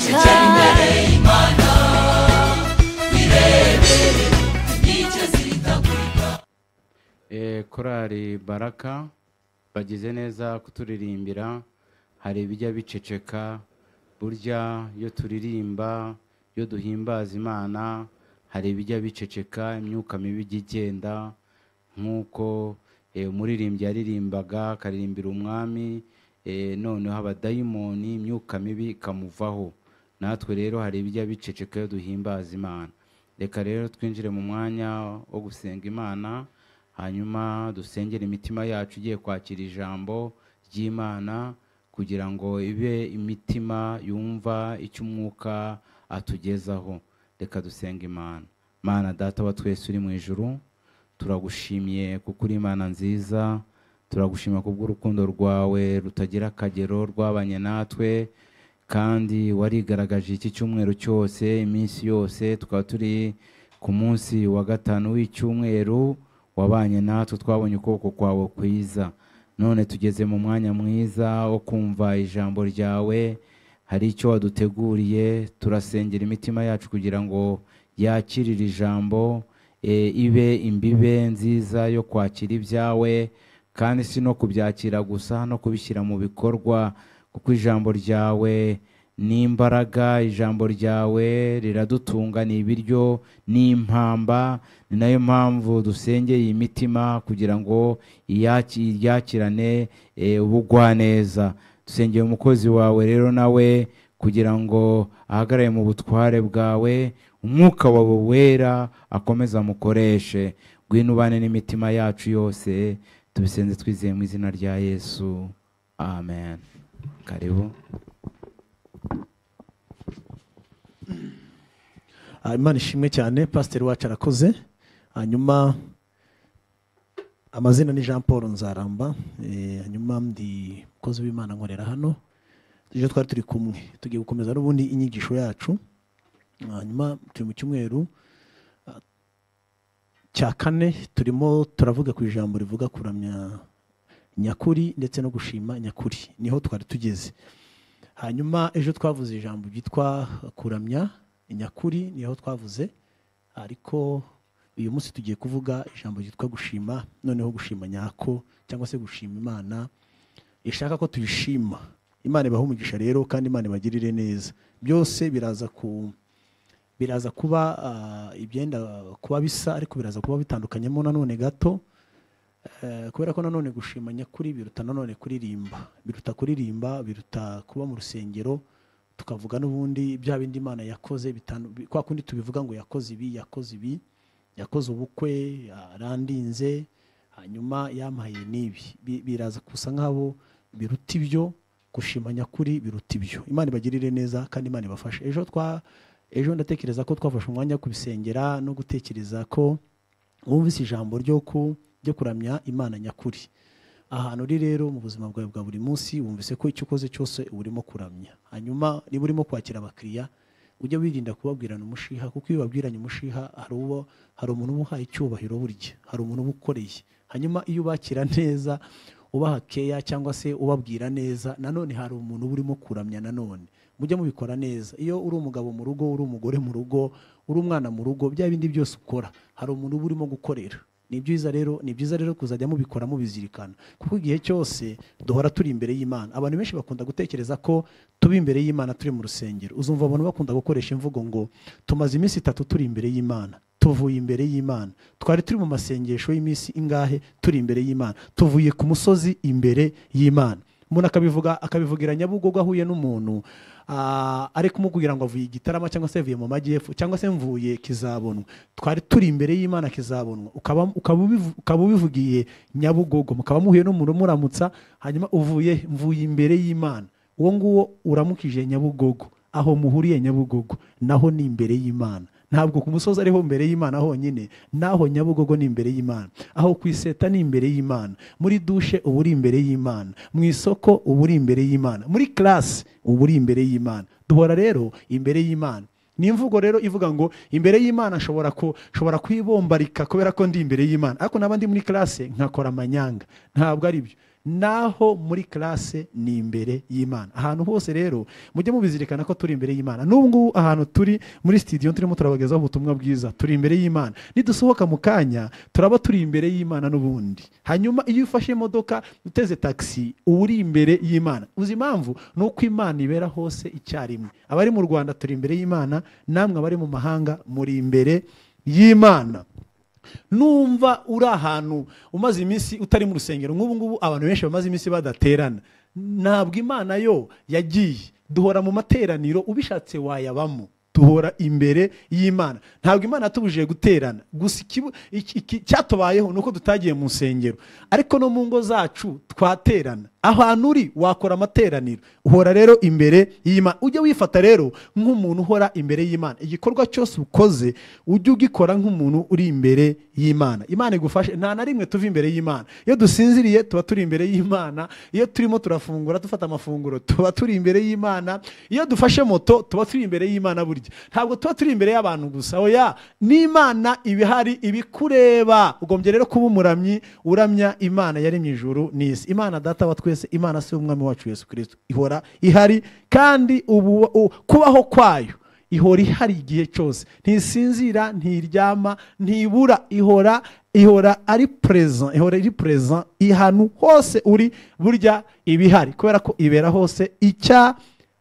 Biceceka imbere y'Imana wirebere inkike zitagurika. Korali Baraka bagize neza kuturirimbira. Hari ibijya biceceka burya iyo turirimba, iyo duhimbaza Imana, hari ibijya biceceka, imyuka mibi ijya igenda, nk'uko umuririmbyi yaririmbaga akaririmbira umwami, noneho abadayimoni imyuka mibi ikamuvaho. Natwe rero hari ibijya biceceka iyo duhimbaza Imana. Reka rero twinjire mu mwanya wo gusenga Imana, hanyuma dusengere imitima yacu igiye kwakira ijambo ry'Imana, kugira ngo ibe imitima yumva icyo umwuka atugezaho. Reka dusenge Imana. Mana Data wa twese uri mu ijuru, turagushimiye kuko uri Imana nziza, turagushima kubw'urukundo rwawe rutagira akagero rwabanye natwe, kandi warigaragaje iki cyumweru cyose, iminsi yose, tukaba turi ku munsi wa gatanu w'icyumweru, wabanye natwe, twabonye ukuboko kwawe kwiza. None tugeze mu mwanya mwiza wo kumva ijambo ryawe, hari icyo waduteguriye. Turasengera imitima yacu kugira ngo yakirire ijambo, ibe imbibe nziza yo kwakira ibyawe, kandi si no kubyakira gusa, no kubishyira mu bikorwa, kuko ijambo ryawe ni imbaraga, ijambo ryawe riradutunga, ni ibiryo, ni impamba. Ni nayo mpamvu dusengeye iyi mitima kugira ngo iryakirane ubugwaneza. Dusengeye umukozi wawe rero nawe kugira ngo ahagarare mu butware bwawe, umwuka wawe wera akomeze amukoreshe. Ngwino ubane n'imitima yacu yose, tubisenze twizeye mu izina rya Yesu, amen. Karibu. Imana ishimwe cyane, pasiteri wacu arakoze. Hanyuma amazina ni Jean Paul Nzaramba, hanyuma ndi umukozi w'Imana nkorera hano. Ejo twari turi kumwe, tugiye gukomeza n'ubundi inyigisho yacu. Hanyuma turi mu cyumweru cya kane, turimo turavuga ku ijambo rivuga kuramya nyakuri ndetse no gushima nyakuri, niho twari tugeze. Hanyuma ejo twavuze ijambo ryitwa kuramya nyakuri, niho twavuze, ariko uyu munsi tugiye kuvuga ijambo ryitwa gushima, noneho gushima nyako cyangwa se gushima Imana ishaka ko tuyishima. Imana ibahe umugisha rero, kandi Imana ibagirire neza. Byose biraza kuba ibyenda kuba bisa, ariko biraza kuba bitandukanyemo nanone gato, kubera ko nanone gushima nyakuri biruta nanone kuririmba, biruta kuririmba, biruta kuba mu rusengero tukavuga n'ubundi bya bindi Imana yakoze kwa kundi tubivuga ngo yakoze ibi, yakoze ibi, yakoze ubukwe, yarandinze, hanyuma yampaye n'ibi. Biraza kusa nk'abo biruta ibyo. Gushima nyakuri biruta ibyo. Imana ibagirire neza kandi Imana ibafashe. Ejo ndatekereza ko twafashe umwanya wo kubisengera no gutekereza ko wumvise ijambo ryo kuramya Imana nyakuri. Ahantu uri rero mu buzima bwawe bwa buri munsi, wumvise ko icyo ukoze cyose urimo kuramya. Hanyuma niba urimo kwakira abakiriya, ujye wirinda kubabwirana umushiha, kuko iyo ubabwiranye umushiha hari umuntu uba uhaye icyubahiro burya, hari umuntu uba ukoreye. Hanyuma iyo ubakira neza, ubaha keya cyangwa se ubabwira neza, nanone hari umuntu uba urimo kuramya. Nanone mujye mubikora neza. Iyo uri umugabo mu rugo, uri umugore mu rugo, uri umwana mu rugo, bya bindi byose ukora hari umuntu uba urimo gukorera. Ni byiza rero, ni byiza rero kuzajya mubikora mubizirikana, kuko igihe cyose duhora turi imbere y'Imana. Abantu benshi bakunda gutekereza ko tuba imbere y'Imana turi mu rusengero. Uzumva abantu bakunda gukoresha imvugo ngo tumaze iminsi itatu turi imbere y'Imana, tuvuye imbere y'Imana, twari turi mu masengesho y'iminsi ingahe turi imbere y'Imana, tuvuye ku musozi imbere y'Imana. Umuntu akabivuga, akabivugira Nyabugogo ahuye n'umuntu, ariko kumubwira ngo avuye Igitarama cyangwa se avuye mu majyepfo cyangwa se mvuye Kizabonwa, twari turi imbere y'Imana Kizabonwa. Ukaba ubivugiye Nyabugogo, mukaba muhuye n'umuntu muramutsa, hanyuma uvuye mvuye imbere y'Imana, uwo nguwo uramukije Nyabugogo, aho muhuriye Nyabugogo naho ni imbere y'Imana. Ntabwo ku musozi ariho imbere y'Imana honyine, naho Nyabugogo ni imbere y'Imana, aho ku iseta ni imbere y'Imana, muri dushe uba uri imbere y'Imana, mu isoko uba uri imbere y'Imana, muri classe uba uri imbere y'Imana. Duhora rero imbere y'Imana. Ni imvugo rero ivuga ngo imbere y'Imana nshobora kwibombarika kubera ko ndi imbere y'Imana, ariko naba ndi muri classe nkakora amanyanga. Ntabwo ari byo. Naho muri classe ni imbere y'Imana. Ahantu hose rero mujye mubizirikana ko turi imbere y'Imana. N'ubu ngubu ahantu turi muri studio turimo turabagezaho ubutumwa bwiza, turi imbere y'Imana. Nidusohoka mu kanya turaba turi imbere y'Imana n'ubundi. Hanyuma iyo ufashe imodoka uteze taxi uba uri imbere y'Imana. Uzi impamvu? Ni uko Imana ibera hose icyarimwe. Abari mu Rwanda turi imbere y'Imana, namwe abari mu mahanga muri imbere y'Imana. Numva uri ahantu umaze iminsi utari mu rusengero, nk'ubu ngubu abantu benshi bamaze iminsi badaterana, ntabwo Imana yo yagiye. Duhora mu materaniro, ubishatse wayabamo. Duhora imbere y'Imana. Ntabwo Imana yatubujije guterana, gusa cyatubayeho nuko tutagiye mu nsengero, ariko no mu ngo zacu twaterana. Ahantu uri wakora amateraniro, uhora rero imbere y'Imana. Ujye wifata rero nk'umuntu uhora imbere y'Imana. Igikorwa cyose ukoze ujye ugikora nk'umuntu uri imbere y'Imana. Imana igufashe. Nta na rimwe tuva imbere y'Imana. Iyo dusinziriye tuba turi imbere y'Imana, iyo turimo turafungura dufata amafunguro tuba turi imbere y'Imana, iyo dufashe moto tuba turi imbere y'Imana. Burya ntabwo tuba turi imbere y'abantu gusa, oya, n'Imana ibihari ibikureba. Ugombye rero kuba umuramyi uramya Imana yaremye ijuru n'isi, Imana data wa twese, Imana se umwami wacu Yesu Kristo. Ihora ihari kandi ubu kubaho kwayo ihora ihari igihe cyose, ntisinzira, ntiryama, ntibura, ihora ari present, ihora iri present ahantu hose uri. Burya ibihari kubera ko ibera hose icya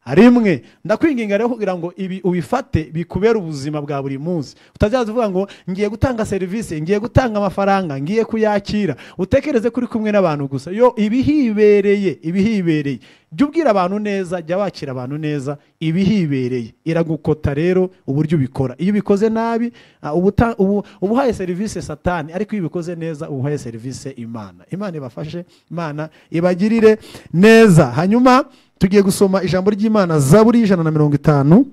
rimwe. Ndakwinginga rero kugira ngo ibi ubifate bikubera ubuzima bwa buri munsi. Utazaza uvuga ngo ngiye gutanga serivisi, ngiye gutanga amafaranga, ngiye kuyakira, utekereze kuri kumwe n'abantu gusa. Yo ibihibereye, ibihibereye. Jya ubwira abantu neza, jya wakira abantu neza, ibihibereye. Iragukota rero uburyo ubikora. Iyo ubikoze nabi ubuhaye serivisi Satani, ariko iyo ubikoze neza ubuhaye serivisi Imana. Imana ibafashe, Imana ibagirire neza. Hanyuma tugiye gusoma ijambo ry'Imana, Zaburi 150.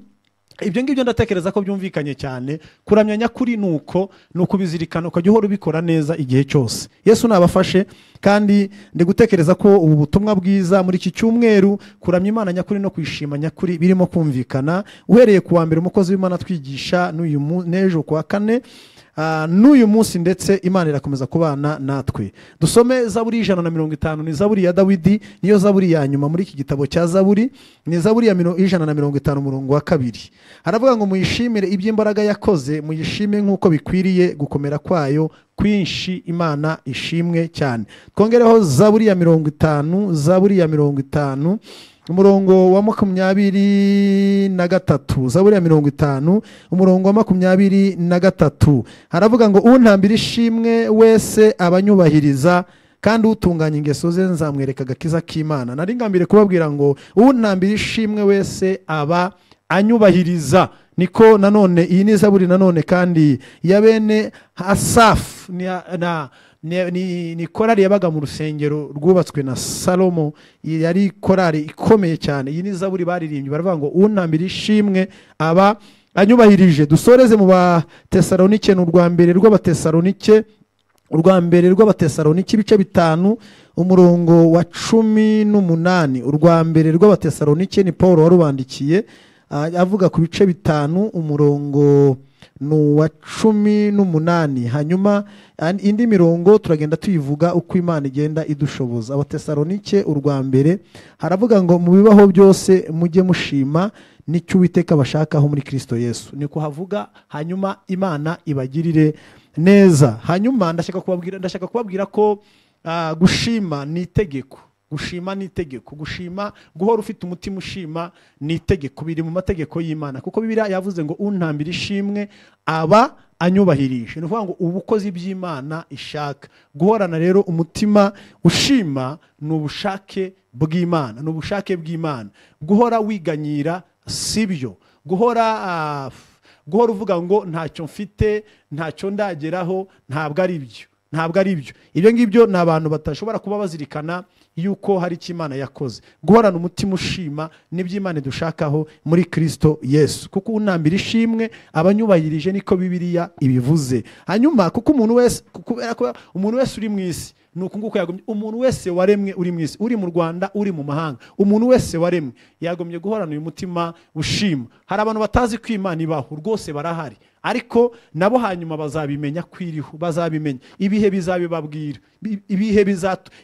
Ibyo ngibyo ndatekereza ko byumvikanye cyane. Kuramya nyakuri nuko nukubizirikana ukajya uhora ubikora neza igihe cyose. Yesu nabafashe, kandi ndi gutekereza ko ubu butumwa bwiza muri iki cyumweru, kuramya Imana nyakuri no kwishima nyakuri, birimo kumvikana. Uhereye ku wa mbere umukozi w'Imana twigisha, n'uyu n'ejo ku wa kane, n'uyu munsi ndetse Imana irakomeza kubana natwe. Dusome Zaburi 150. Ni Zaburi ya Dawidi, niyo Zaburi ya nyuma muri iki gitabo cya Zaburi. Ni Zaburi ya 150 umurongo wa 2. Haravuga ngo muyishimire iby'imbaraga yakoze, muyishime nk'uko bikwiriye gukomera kwayo kwinshi. Imana ishimwe cyane. Twongereho Zaburi ya 50, Zaburi ya 50 umurongo wa 23. Zaburi ya 50 umurongo wa 23. Haravuga ngo untambira ishimwe wese abanyubahiriza, kandi utunganya ingeso ze nzamwereka agakiza k'Imana. Nari ngambire kubabwira ngo untambira ishimwe wese aba anyubahiriza. Niko nanone iyi ni Zaburi nanone kandi ya bene Asafu, ni korali yabaga mu rusengero rwubatswe na Salomo, yari korali ikomeye cyane. Iyi ni Zaburi baririmbye baravuga ngo untambira ishimwe aba anyubahirije. Dusoreze mu Batesalonike, n'urwa mbere rw'Abatesalonike, urwa mbere rw'Abatesalonike ibice 5 umurongo wa 18. Urwa mbere rw'Abatesalonike ni Paul warubandikiye, avuga ku bice 5 umurongo wa 18. Hanyuma indi mirongo turagenda tuyivuga uko Imana igenda idushoboza. Abatesalonike urwa mbere haravuga ngo mu bibaho byose mujye mushima, nicyo Uwiteka bashakaho muri Kristo Yesu. Niko havuga. Hanyuma Imana ibagirire neza. Hanyuma ndashaka kubabwira ko gushima ni itegeko. Gushima ni itegeko. Gushima, guhora ufite umutima ushima ni itegeko, biri mu mategeko y'Imana. Kuko Bibiliya yavuze ngo untambira ishimwe aba anyubahirije. Ni ukuvuga ngo ubukozi by'Imana ishaka. Guhorana rero umutima ushima ni ubushake bw'Imana, ni ubushake bw'Imana. Guhora wiganyira sibyo. Guhora uvuga ngo ntacyo mfite, ntacyo ndageraho, ntabwo ari byo. Ntabwo ari byo. Ibyo ngibyo ni abantu batashobora kuba bazirikana yuko hari icyo Imana yakoze. Guhorana umutima ushima nibyo Imana idushakaho muri Kristo Yesu. Kuko untambira ishimwe abanyubahirije, niko Bibiliya ibivuze. Hanyuma kuko umuntu wese, kubera ko umuntu wese uri mu isi Ni uku nguko yagombye umuntu wese waremwe uri mu isi, uri mu Rwanda, uri mu mahanga, umuntu wese waremwe yagombye guhorana uyu mutima ushima. Hari abantu batazi ko Imana ibaho, rwose barahari, ariko nabo hanyuma bazabimenya kwiriho, bazabimenya, ibihe bizabibabwira,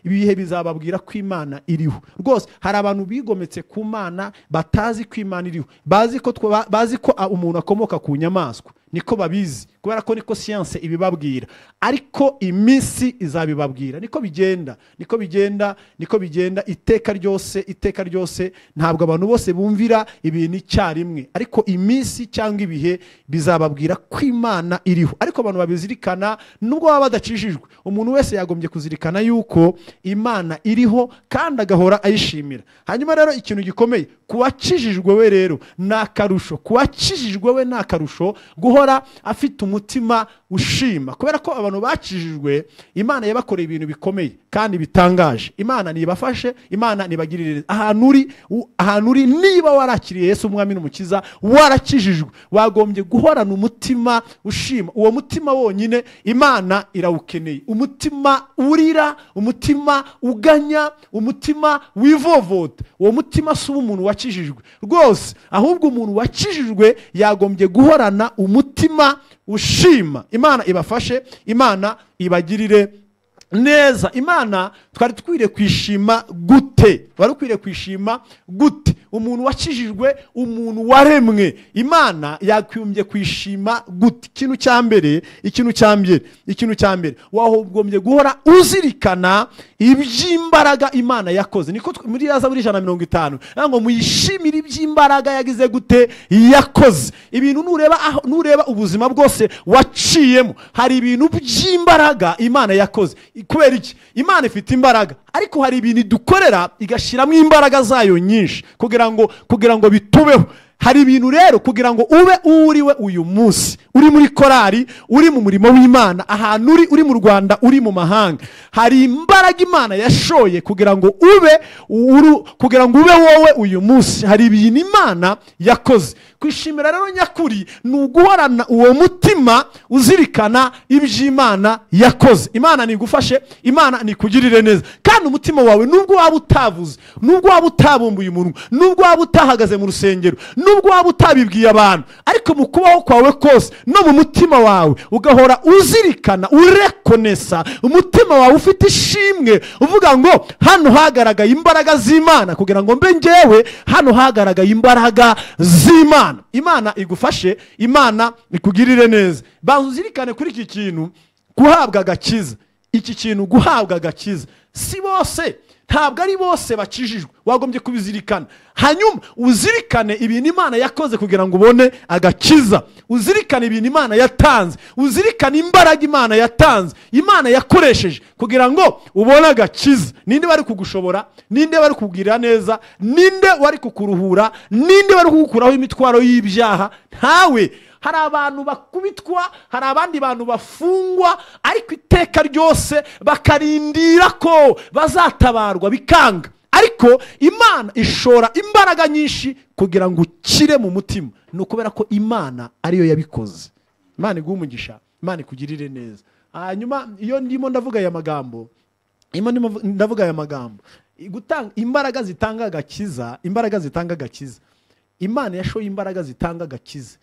ibihe bizababwira ko Imana iriho. Rwose hari abantu bigometse ku Mana, batazi ko Imana iriho, bazi ko umuntu akomoka ku nyamaswa, niko babizi kubera ko niko science ibibabwira, ariko iminsi izabibabwira. Niko bigenda, niko bigenda, niko bigenda iteka ryose, iteka ryose. Ntabwo abantu bose bumvira ibintu icyarimwe, ariko iminsi cyangwa ibihe bizababwira ko Imana iriho. Ariko abantu babizirikana nubwo baba badacishijwe, umuntu wese yagombye kuzirikana yuko Imana iriho kandi agahora ayishimira. Hanyuma rero ikintu gikomeye kuwakijijwe we rero ni akarusho, kuwakijijwe we ni akarusho guhora afite umutima ushima, kubera ko abantu bakijijwe Imana yabakoreye ibintu bikomeye kandi bitangaje. Imana nibafashe, Imana nibagirire. Ahantu uri niba warakiriye Yesu umwami n'umukiza, warakijijwe, wagombye guhorana umutima ushima. Uwo mutima wonyine Imana irawukeneye, umutima urira, umutima uganya, umutima wivovota. Uwo mutima si umuntu wakijijwe rwose, ahubwo umuntu wakijijwe yagombye guhorana umutima ushima. Imana ibafashe, Imana ibagirire neza. Imana twari twiriye kwishima gute? Wari ukwiriye kwishima gute? Umuntu wakijijwe, umuntu waremwe, Imana yakwimbye kwishima gute? Ikintu cya mbere, ikintu cya mbere, ikintu cya mbere, wagombye guhora uzirikana iby'imbaraga Imana yakoze. Niko muri Zaburi 150 ngo muyishimire iby'imbaraga yagize gute, yakoze. Ibintu nureba ubuzima bwose waciyemo, hari ibintu by'imbaraga Imana yakoze. Kubera iki? Imana ifite imbaraga, ariko hari ibintu dukorera igashiramo imbaraga zayo nyinshi kugira ngo bitubeho. Hari ibintu rero kugira ngo ube uriwe uyu munsi, uri muri korari, uri mu murimo w'Imana, ahantu uri mu Rwanda, uri mu mahanga, hari imbaraga Imana yashoye kugira ngo ube kugira ngo ube wowe uyu munsi. Hari ibintu Imana yakoze. Kwishimira rero nyakuri ni uguhorana uwo mutima uzirikana iby'Imana yakoze. Imana nigufashe, Imana nikugirire neza. Kandi umutima wawe nubwo waba utavuze, nubwo waba utabumbuye umunwa, nubwo waba utahagaze mu rusengero, nubwo waba utabibwiye abantu, ariko mu kubaho kwawe kose no mu mutima wawe ugahora uzirikana, urekonesa, umutima wawe ufite ishimwe, uvuga ngo hano hagaragaye imbaraga z'Imana, kugira ngo mbe njyewe hano hagaragaye imbaraga z'Imana. Imana igufashe, Imana ikugirire neza. Banza uzirikane kuri iki kintu, guhabwa agakiza. Iki kintu guhabwa agakiza, si bose, ntabwo ari bose bakijijwe, wagombye kubizirikana. Hanyuma uzirikane ibintu Imana yakoze kugira ngo ubone agakiza, uzirikane ibintu Imana yatanze, uzirikane imbaraga Imana yatanze, Imana yakoresheje kugira ngo ubone agakiza. Ninde wari kugushobora? Ninde wari kukugirira neza? Ninde wari kukuruhura? Ninde wari kugukuraho imitwaro y'ibyaha? Ntawe. Hari abantu bakubitwa, hari abandi bantu bafungwa, ariko iteka ryose bakarindira ko bazatabarwa bikanga. Ariko Imana ishora imbaraga nyinshi kugira ngo ukire mu mutima. Ni ukubera ko Imana ariyo yabikoze. Imana iguhe umugisha, Imana ikugirire neza. Hanyuma iyo ndimo ndavuga aya magambo, gutanga imbaraga zitanga agakiza, imbaraga zitanga agakiza. Imana yashoye imbaraga zitanga agakiza.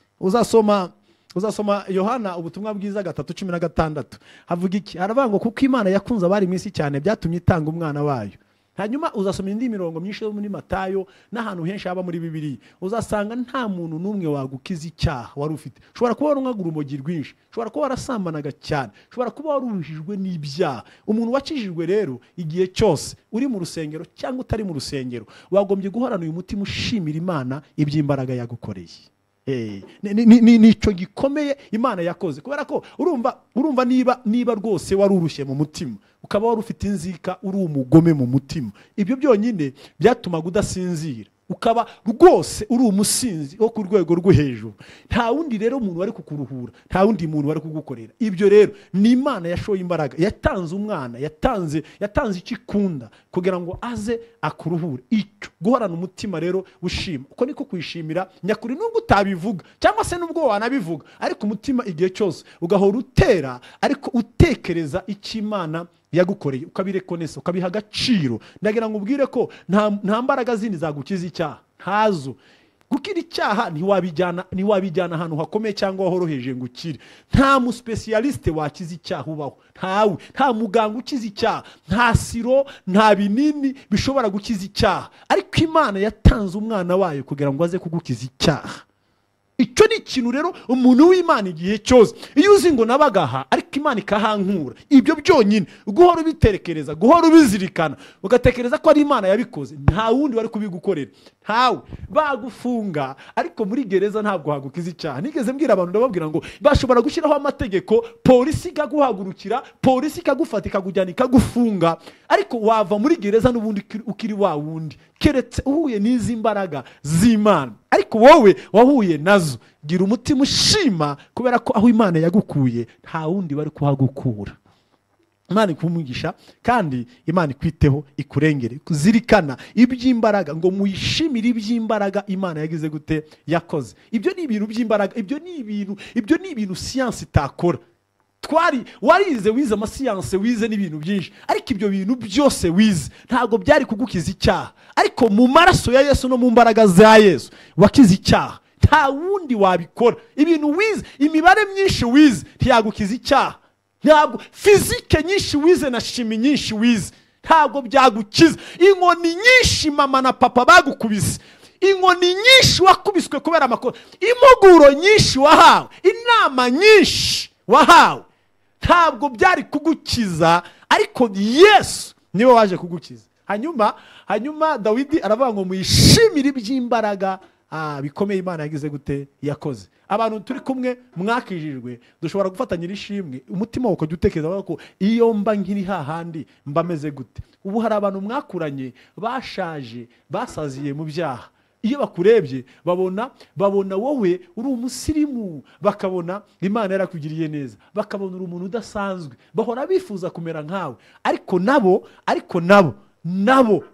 Uzasoma Yohana ubutumwa bwiza 3:16 havuga iki? Haravuga ngo kuko Imana yakunze abari mu isi cyane byatumye itanga umwana wayo. Hanyuma uzasoma indi mirongo myinshi yo muri Matayo n'ahantu henshi haba muri Bibiliya, uzasanga nta muntu n'umwe wagukiza icyaha wari ufite. Ushobora kuba warunwaga urumogi rwinshi, ushobora kuba warasambanaga cyane, ushobora kuba waruhijwe n'ibyaha. Umuntu wakijijwe rero igihe cyose uri mu rusengero cyangwa utari mu rusengero, wagombye guhorana uyu mutima ushimira Imana iby'imbaraga yagukoreye. Nicyo gikomeye Imana yakoze, kubera ko urumva niba rwose warurushye mu mutima, ukaba wari ufite inzika, uri umugome mu mutima, ibyo byonyine byatumaga udasinzira, ukaba rwose uri umusinzi wo ku rwego rwo hejuru. Nta wundi rero umuntu wari kukuruhura, nta wundi muntu wari kugukorera ibyo. Rero ni Imana yashoye imbaraga, yatanze umwana, yatanze icyo ikunda kugira ngo aze akuruhure. Icyo guhorana umutima rero ushima, uko niko kwishimira nyakuri, nubwo utabivuga cyangwa se nubwo wanabivuga, ariko umutima igihe cyose ugahora utera, ariko utekereza icyo Imana yagukoreye, ukabirekonesa, ukabiha agaciro. Ndagira ngo ubwire ko nta mbaraga zindi zagukiza icyaha, ntazo. Gukira icyaha ntiwabijyana ahantu hakomeye cyangwa horoheje ngo ukire. Nta muspecialiste wakiza icyaha ubaho, ntawe. Nta muganga ukiza icyaha, nta siro, nta binini bishobora gukiza icyaha. Ariko Imana yatanze umwana wayo kugira ngo aze kugukiza icyaha. Icyo ni ikintu rero umuntu w'Imana igihe cyose iyo uzi ngo nabagaha ariko Imana ikahankura, ibyo byonyine guhora ubitekereza, guhora ubizirikana, ugatekereza ko ari Imana yabikoze, nta wundi wari kubigukorera, ntawe. Bagufunga ariko muri gereza ntabwo hagukiza icyaha. Nigeze mbwira abantu, ndababwira ngo bashobora gushyiraho amategeko, polisi ikaguhagurukira, polisi ikagufata ikakujyana ikagufunga, ariko wava muri gereza n'ubundi ukiri wa wundi, keretse uhuye n'izi mbaraga z'Imana. Ariko wowe wahuye nazo, gira umutima ushima kubera ko aho Imana yagukuye nta wundi bari kuhagukura. Imana ikumugisha kandi Imana ikwiteho, ikurengere. Kuzirikana iby'imbaraga, ngo muyishimire iby'imbaraga Imana yagize gute, yakoze. Ibyo ni ibintu by'imbaraga, ibyo ni ibintu siyansi itakora. Twari warize, wize amasiyanse, wize n'ibintu byinshi, ariko ibyo bintu byose wize ntabwo byari kugukiza icyaha. Ariko mu maraso ya Yesu no mu mbaraga za Yesu wakiza icyaha. Nta wundi wabikora. Ibintu wize, imibare myinshi wize ntiyagukiza icyaha. Ntabwo fizike nyinshi wize na shimi nyinshi wize ntabwo byagukiza. Inkoni nyinshi mama na papa bagukubise, inkoni nyinshi wakubiswe kubera amakosa, impuguro nyinshi wahawe, inama nyinshi wahawe, ntabwo byari kugukiza. Ariko Yesu niwe waje kugukiza. Hanyuma Dawidi aravuga ngo muyishimire iby'imbaraga bikomeye Imana yagize gute, yakoze. Abantu turi kumwe mwakijijwe dushobora gufatanyira ishimwe, umutima ukajya utekereza ko iyo mba nkiri hahandi mba meze gute. Ubu hari abantu mwakuranye bashaje, basaziye mu byaha. Iyo bakurebye babona wowe uri umusirimu, bakabona Imana yarakugiriye neza, bakabona uri umuntu udasanzwe, bahora bifuza kumera nkawe. Ariko nabo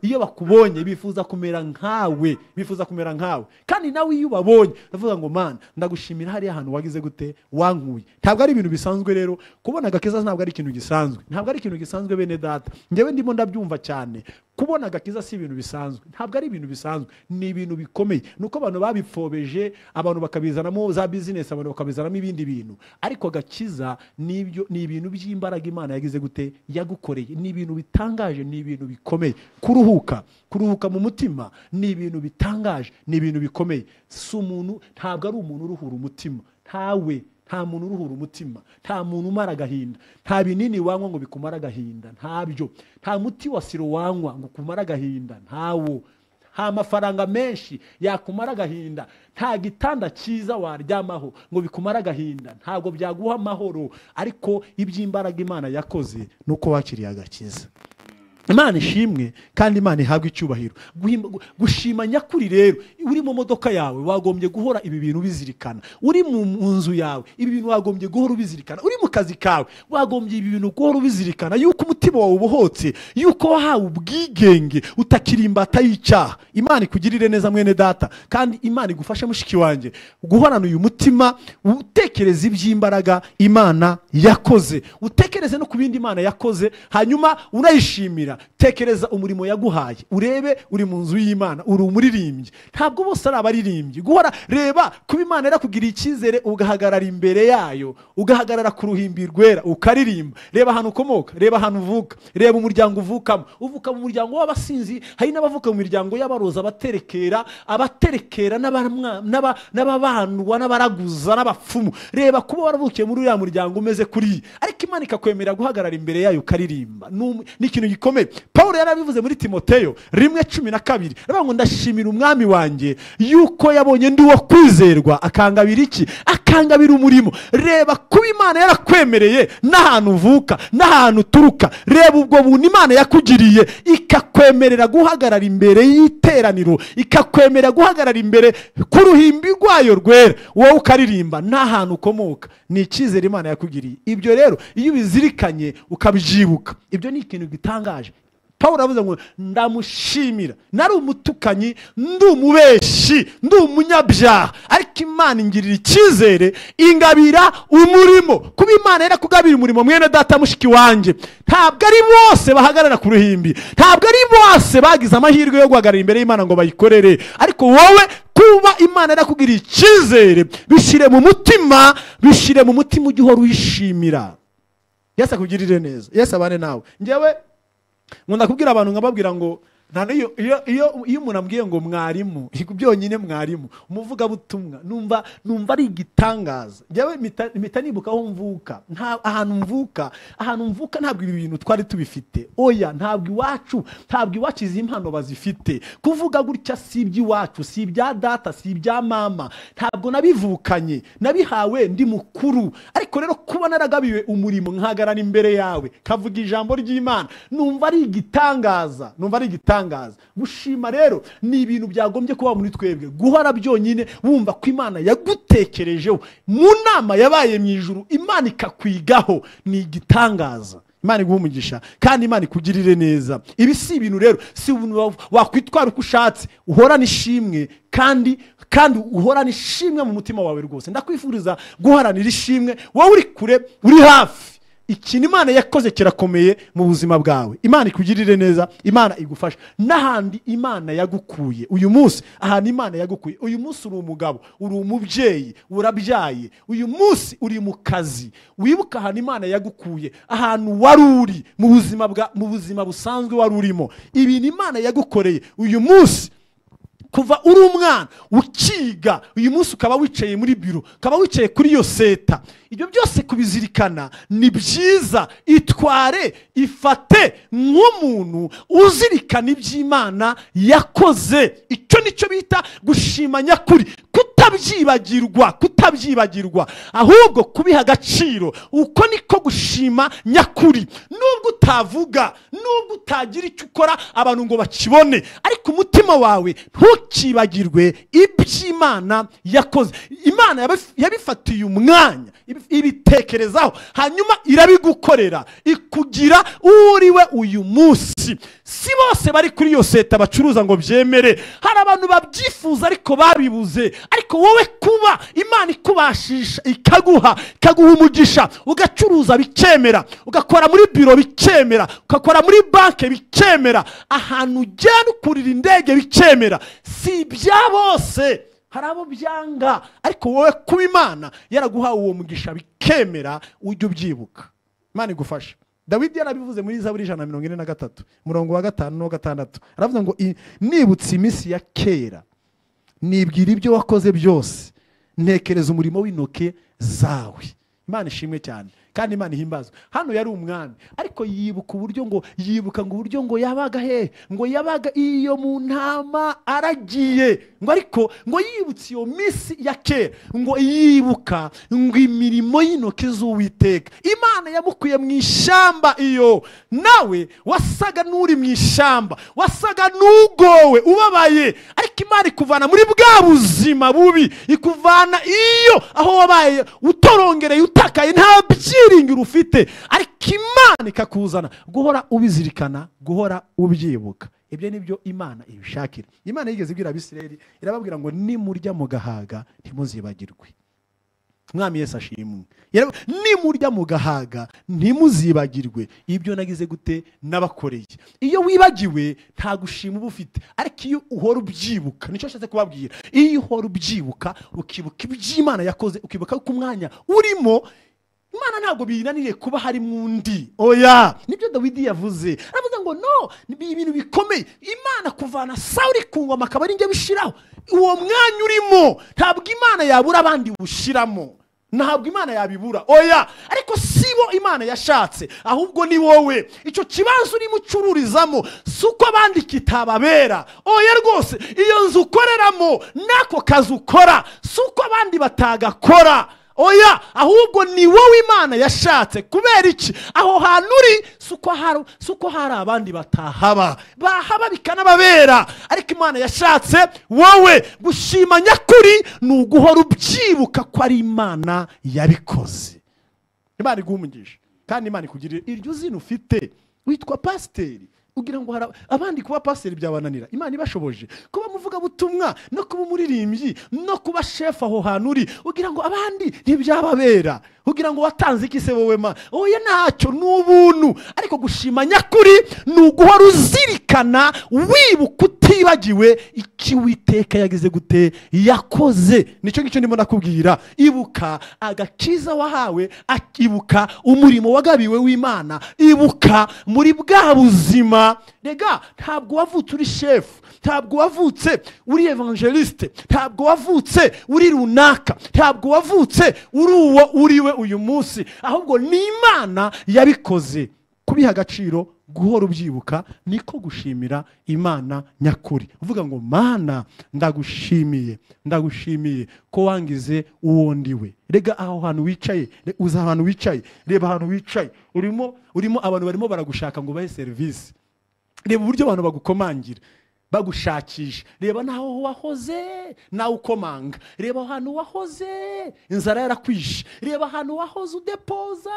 iyo bakubonye bifuza kumera nkawe, bifuza kumera nkawe. Kandi nawe iyo ubabonye ndavuga ngo Mana ndagushimira hariya ahantu wagize gute, wankuye. Ntabwo ari ibintu bisanzwe rero kubona agakiza, ntabwo ari ikintu gisanzwe, ntabwo ari ikintu gisanzwe bene data. Njyewe ndimo ndabyumva cyane, kubona agakiza si ibintu bisanzwe, ntabwo ari ibintu bisanzwe, ni ibintu bikomeye. Nuko abantu babipfobeje, abantu bakabizanamo za business, abantu bakabizanamo ibindi bintu. Ariko agakiza ni ibintu by'imbaraga Imana yagize gute, yagukoreye. Ni ibintu bitangaje, ni ibintu bikomeye. Kuruhuka mu mutima ni ibintu bitangaje, ni ibintu bikomeye. Si umuntu, ntabwo ari umuntu uruhura umutima, ntawe. Nta muntu uruhura umutima, nta muntu umara agahinda, nta binini wanywa ngo bikumara agahinda, ntabyo. Nta muti wa siro wanywa ngo ukumara agahinda, ntawo. Nta mafaranga menshi yakumara agahinda, nta gitanda cyiza waryamaho ngo bikumara agahinda, ntabwo byaguha amahoro. Ariko iby'imbaraga Imana yakoze nuko wakiriye agakiza. Imana ishimwe kandi Imana ihabwe icyubahiro. Gushima nyakuri rero, uri mu modoka yawe wagombye guhora ibi bintu bizirikana, uri mu nzu yawe ibi bintu wagombye guhora ubizirikana, uri mu kazi kawe wagombye ibi bintu guhora ubizirikana, yuko umutima wawe ubohotse, yuko wahawe ubwigenge, utakiri imbata y'icyaha. Imana ikugirire neza mwene data, kandi Imana igufashe mushiki wanjye guhorana uyu mutima, utekereze iby'imbaraga Imana yakoze, utekereze no ku bindi Imana yakoze, hanyuma unayishimira. Tekereza umurimo yaguhaye, urebe uri mu nzu y'Imana, uri umuririmbyi. Ntabwo bose ari abaririmbyi. Guhora reba kuba Imana yarakugiriye icyizere, ugahagarara imbere yayo, ugahagarara ku ruhimbi rwera, ukaririmba. Reba ahantu ukomoka, reba ahantu uvuka, reba umuryango uvukamo. Uvuka mu muryango w'abasinzi, hari n'abavuka mu miryango y'abaroza, abaterekera n'ababandwa n'abaraguza n'abapfumu. Reba kuba waravukiye muri uriya muryango umeze kuri, ariko Imana ikakwemerera guhagarara imbere yayo ukaririmba. Ni ikintu gikomeye. Paulo yarabivuze muri Timoteyo 1:12, aravuga ngo ndashimira umwami wanjye yuko yabonye ndi uwo kwizerwa, akangabira iki? Akangabira umurimo. Reba kuba Imana yarakwemereye n'ahantu uvuka n'ahantu uturuka, reba ubwo buntu Imana yakugiriye, ikakwemerera guhagarara imbere y'iteraniro, ikakwemerera guhagarara imbere ku ruhimbi rwayo rwera, wowe ukaririmba n'ahantu ukomoka. Ni icyizere Imana yakugiriye. Ibyo rero iyo ubizirikanye ukabyibuka, ibyo ni ikintu gitangaje. Pawulo aravuze ngo ndamushimira, nari umutukanyi, ndi umubeshi, ndi umunyabyaha, ariko Imana ingirira icyizere ingabira umurimo. Kuba Imana yarakugabira umurimo, mwene data, mushiki wanjye, ntabwo ari bose bahagarara ku ruhimbi, ntabwo ari bose bagize amahirwe yo guhagarara imbere y'Imana ngo bayikorere, ariko wowe kuba Imana yarakugiriye icyizere, bishyire mu mutima, bishyire mu mutima, ujye uhora uyishimira. Yesu akugirire neza, Yesu abane nawe. Njyewe nkunda kubwira abantu, nkababwira ngo nta n'iyo iyo iyo iyo umuntu ambwiye ngo mwarimu, byonyine mwarimu, umuvugabutumwa, numva ari igitangaza. Njyewe mpita nibuka aho mvuka. Nta ahantu mvuka ntabwo ibi bintu twari tubifite. Oya, ntabwo iwacu izi mpano bazifite. Kuvuga gutya si iby'iwacu, si ibya data, si ibya mama, ntabwo nabivukanye, nabihawe ndi mukuru. Ariko rero kuba naragabiwe umurimo, nkahagarara imbere yawe kavuga ijambo ry'Imana, numva ari igitangaza, numva ari igitangaza. Gushima rero ni ibintu byagombye kuba muri twebwe, guhora byonyine wumva ko Imana yagutekerejeho mu nama yabaye mu ijuru, Imana ikakwigaho, ni igitangaza. Imana iguhe umugisha kandi Imana ikugirire neza. Ibi si ibintu rero, si ibintu wakwitwara uko ushatse. Uhorane ishimwe kandi uhorane ishimwe mu mutima wawe rwose. Ndakwifuriza guharanira ishimwe, wowe uri kure, uri hafi. Ikintu Imana yakoze kirakomeye mu buzima bwawe. Imana ikugirire neza, Imana igufashe. N'ahandi Imana yagukuye uyu munsi, ahantu Imana yagukuye uyu munsi, uri umugabo, uri umubyeyi, urabyaye, uyu munsi uri mu kazi, wibuke ahantu Imana yagukuye, ahantu wari uri mu buzima busanzwe wari urimo, ibintu Imana yagukoreye uyu munsi, kuva uri umwana ukiga, uyu munsi ukaba wicaye muri biro, ukaba wicaye kuri iyo seta. Ibyo byose kubizirikana ni byiza. Itware, ifate nk'umuntu uzirikana iby'Imana yakoze. Icyo nicyo bita gushima nyakuri, kutabyibagirwa, ahubwo kubiha agaciro. Uko niko gushima nyakuri. Nubwo utavuga, nubwo utagira icyo ukora abantu ngo bakibone, ariko umutima wawe ntukibagirwe iby'Imana yakoze. Imana yabifatiye umwanya, ibitekerezaho, hanyuma irabigukorera, ikugira uriwe uyu munsi. Si bose bari kuri iyo seta bacuruza ngo byemere. Hari abantu babyifuza ariko babibuze. Ariko wowe kuba Imana ikubashisha, ikaguha umugisha, ugacuruza bikemera, ugakora muri biro bikemera, ugakora muri banki bikemera, ahantu ugenda ukurira indege bikemera, si ibya bose. Hari abo byanga, ariko wowe kuba Imana yaraguhawe uwo mugisha bikemera, ujye ubyibuka. Imana igufashe. Dawidi yarabivuze muri Zaburi 143, umurongo wa 5 n'uwa 6. Aravuga ngo: "Nibutse iminsi ya kera, nibwira ibyo wakoze byose, ntekereza umurimo w'intoke zawe." Imana ishimwe cyane kandi Imana ihimbazwe. Hano yari umwami, ariko yibuka uburyo ngo yibuka ngo uburyo ngo yabaga he, ngo yabaga iyo mu ntama aragiye, ngo ariko ngo yibutse iyo minsi ya kera, ngo yibuka ngo imirimo y'intoki z'Uwiteka. Imana yamukuye mu ishyamba. Iyo nawe wasaga n'uri mu ishyamba, wasaga n'ugowe, ubabaye, ariko Imana ikuvana muri bwa buzima bubi, ikuvana iyo aho wabaye utorongereye, utakaye, nta byiringiro ufite, ariko Imana ikakuzana. Guhora ubizirikana, guhora ubyibuka, ibyo ni byo Imana ibishakira. Imana yigeze ibwira Abisirayeli, irababwira ngo: "Nimurya mugahaga ntimuzibagirwe." Mwami Yesu ashimwe. "Nimurya mugahaga ntimuzibagirwe ibyo nagize gute, nabakoreye." Iyo wibagiwe nta gushima uba ufite, ariko iyo uhora ubyibuka, nicyo nshatse kubabwira, iyo uhora ubyibuka, ukibuka iby'Imana yakoze, ukibuka ko umwanya urimo Imana ntabwo binaniriye kuba harimo undi. Oya, nibyo Dawidi yavuze. Aravuga ngo: "No, ni ibintu bikomeye, Imana kuvana Sawuli ku ngoma akaba ari njye bishiraho." Uwo mwanya urimo ntabwo Imana yabura abandi bushiramo, ntabwo Imana yabibura, oya. Ariko si bo Imana yashatse, ahubwo ni wowe. Icyo kibanza urimo ucururizamo si uko abandi kitababera, oya rwose. Iyo nzu ukoreramo n'ako kazi ukora si uko abandi batagakora, oya, ahubwo ni wowe Imana yashatse. Kubera iki? Aho hantu uri si uko hari abandi batahaba, bahaba bikanababera, ariko Imana yashatse wowe. Gushima nyakuri ni uguhora ubyibuka ko ari Imana yabikoze. Imana iguhe umugisha kandi Imana ikugirire. Iryo zina ufite, witwa pasiteri. Ugira ngo hari abandi kuba pasiteri byabananira, Imana ibashoboje kuba muvugabutumwa no kuba umuririmbyi no kuba shefu aho hantu uri, ugira ngo abandi ntibyababera, ugira ngo watanze iki se wowe ma? Oya, ntacyo, ni ubuntu. Ariko gushima nyakuri ni uguhora uzirikana, wibuka utibagiwe icyo Uwiteka yagize gute, yakoze. Nicyo ngicyo ndimo nakubwira. Ibuka agakiza wahawe, ibuka umurimo wagabiwe w'Imana, ibuka muri bwa buzima. Rega ntabwo wavutse uri shefu, ntabwo wavutse uri evangeliste, ntabwo wavutse uri runaka, ntabwo wavutse uri uwo uriwe uyu munsi, ahubwo ni Imana yabikoze. Kubiha agaciro, guhora ubyibuka, niko gushimira Imana nyakuri. Uvuga ngo Mana ndagushimiye, ndagushimiye ko wangize uwo ndiwe. Rega aho hantu wicaye, uza ahantu wicaye, reba ahantu wicaye, urimo abantu barimo baragushaka ngo bahe serivisi. Reba uburyo abantu bagukomangira, bagushakisha. Reba naho wahoze nawe ukomanga, reba ahantu wahoze inzara yarakwishe, reba ahantu wahoze udepoza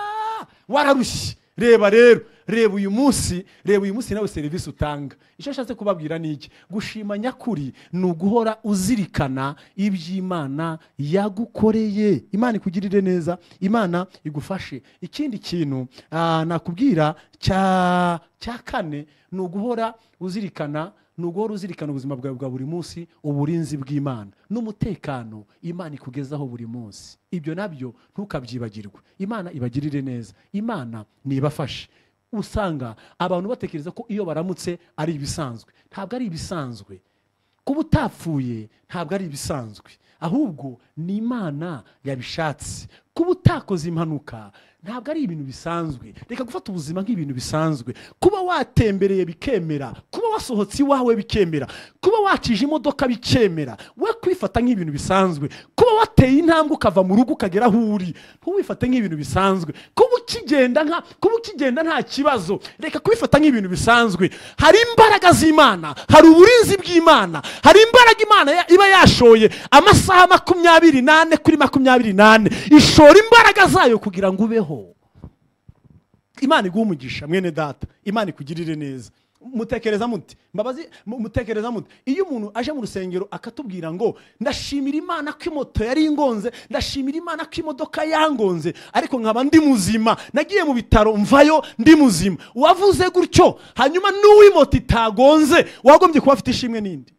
wararushye. Reba rero, reba uyu munsi, reba uyu munsi nawe serivisi utanga. Icyo nshatse kubabwira ni iki? Gushima nyakuri ni uguhora uzirikana iby'Imana yagukoreye. Imana ikugirire neza, Imana igufashe. Ikindi kintu nakubwira cya kane ni uguhora uzirikana, ni uguhora uzirikana ubuzima bwawe bwa buri munsi, uburinzi bw'Imana n'umutekano Imana ikugezaho buri munsi. Ibyo nabyo ntukabyibagirwe. Imana ibagirire neza, Imana nibafashe. Usanga abantu batekereza ko iyo baramutse ari ibisanzwe. Ntabwo ari ibisanzwe. Kuba utapfuye ntabwo ari ibisanzwe, ahubwo ni Imana yabishatse. Kuba utakoze impanuka ntabwo ari ibintu bisanzwe. Reka gufata ubuzima nk'ibintu bisanzwe. Kuba watembereye bikemera, kuba wasohotse iwawe bikemera, kuba wacije imodoka bikemera, we kwifata nk'ibintu bisanzwe. Kuba wateye intambwe ukava mu rugo ukagera aho uri, ntuwifate nk'ibintu bisanzwe. Kuba ukigenda nta kibazo, reka kwifata nk'ibintu bisanzwe. Hari imbaraga z'Imana, hari uburinzi bw'Imana, hari imbaraga Imana iba yashoye amasaha 24 kuri 24, ishora imbaraga zayo kugira ngo ubeho. Imana iguhe umugisha mwene data, Imana ikugirire neza. Mutekereza muti, mbabazi, mutekereza muti, iyo umuntu aje mu rusengero akatubwira ngo ndashimira Imana ko imoto yari ingonze, ndashimira Imana ko imodoka yangonze, ariko nkaba ndi muzima, nagiye mu bitaro mvayo ndi muzima, wavuze gutyo, hanyuma n'uw'imoto itagonze wagombye kuba afite ishimwe nindi.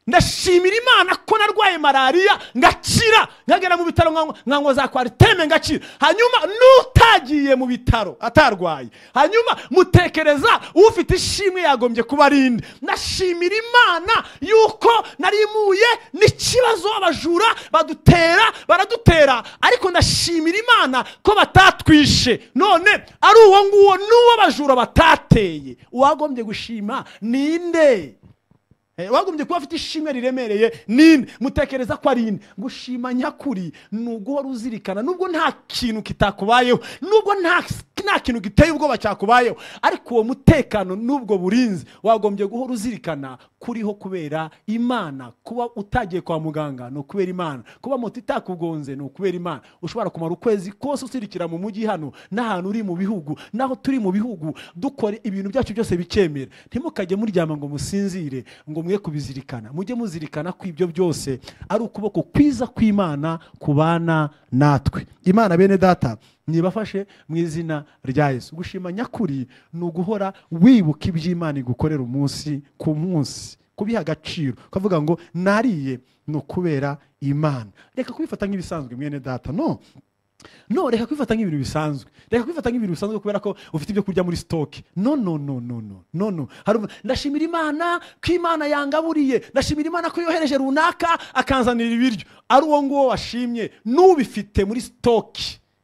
Ndashimira Imana ko narwaye malaria ngakira, nkagera mu bitaro nkanywa za kwariteme ngakira, hanyuma n'utagiye mu bitaro atarwaye, hanyuma mutekereza ufite ishimwe yagombye kuba arinde. Ndashimira Imana yuko narimuye n'ikibazo abajura badutera baradutera, ariko ndashimira Imana ko batatwishe. None ari uwo nguwo n'uwo abajura batateye, uwagombye gushima ninde? Wagombye kuba afite ishimwe riremereye ninde? Mutekereza ko ari inde? Gushima nyakuri ni uguhora uzirikana, nubwo nta kintu kitakubayeho, nubwo nta kintu giteye ubwoba cyakubayeho, ariko uwo mutekano n'ubwo burinzi wagombye guhora uzirikana kuriho kubera Imana. Kuba utagiye kwa muganga ni ukubera Imana, kuba moto itakugonze ni ukubera Imana. Ushobora kumara ukwezi kose usirikira mu mujyi hano n'ahantu uri mu bihugu, naho turi mu bihugu dukora ibintu byacu byose bikemera. Ntimukajye muryama ngo musinzire ngo mwe kubizirikana, mujye muzirikana ko ibyo byose ari ukuboko kwiza kw'Imana kubana natwe. Imana bene data nibafashe mu izina rya Yesu. Gushima nyakuri ni uguhora wibuka iby'Imana igukorera umunsi ku munsi, kubiha agaciro, ukavuga ngo nariye ni ukubera Imana. Reka kubifata nk'ibisanzwe mwene data, no no, reka kwifata nk'ibintu bisanzwe, reka kwifata nk'ibintu bisanzwe kubera ko ufite ibyo kurya muri stock. No no no no no no no. Ndashimira Imana ko Imana yangaburiye, ndashimira Imana ko yohereje runaka akanzanira ibiryo. Ari uwo nguwo washimye n'ubifite muri stock,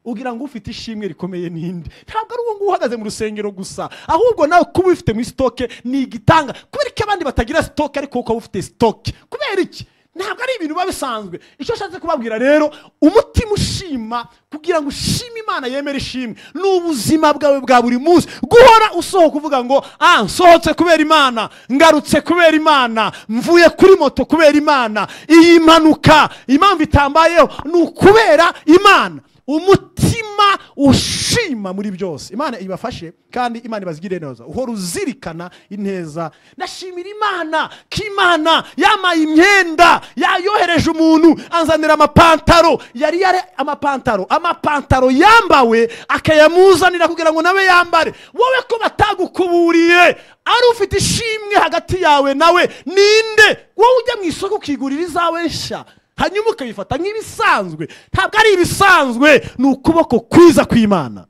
ugira ngo ufite ishimwe rikomeye ninde? Ntabwo ari uwo nguwo uhagaze mu rusengero gusa, ahubwo nawe kuba ufite muri stock ni igitanga. Kubera iki abandi batagira stock ariko ukaba ufite stock? Kubera iki? Ntabwo ari ibintu biba bisanzwe. Icyo nshatse kubabwira rero, umutima ushima kugira ngo ushime Imana yemere ishimwe ni ubuzima bwawe bwa buri munsi. Guhora usohoka uvuga ngo nsohotse kubera Imana, ngarutse kubera Imana, mvuye kuri moto kubera Imana, iyi mpanuka impamvu itambayeho ni ukubera Imana. Umutima ushima muri byose. Imana ibafashe kandi Imana ibazigire neza. Uhora uzirikana ineza. Ndashimira Imana ko Imana yamaye imyenda, yayohereje umuntu anzanira amapantaro, yari yari amapantaro yambawe akayamuzanira kugira ngo nawe yambare. Wowe ko batagukuburiye, ari ufite ishimwe hagati yawe nawe ninde? Wowe ujya mu isoko ukigurira izawe nshya, hanyuma ukabifata nk'ibisanzwe. Ntabwo ari ibisanzwe, ni ukuboko kwiza kw'Imana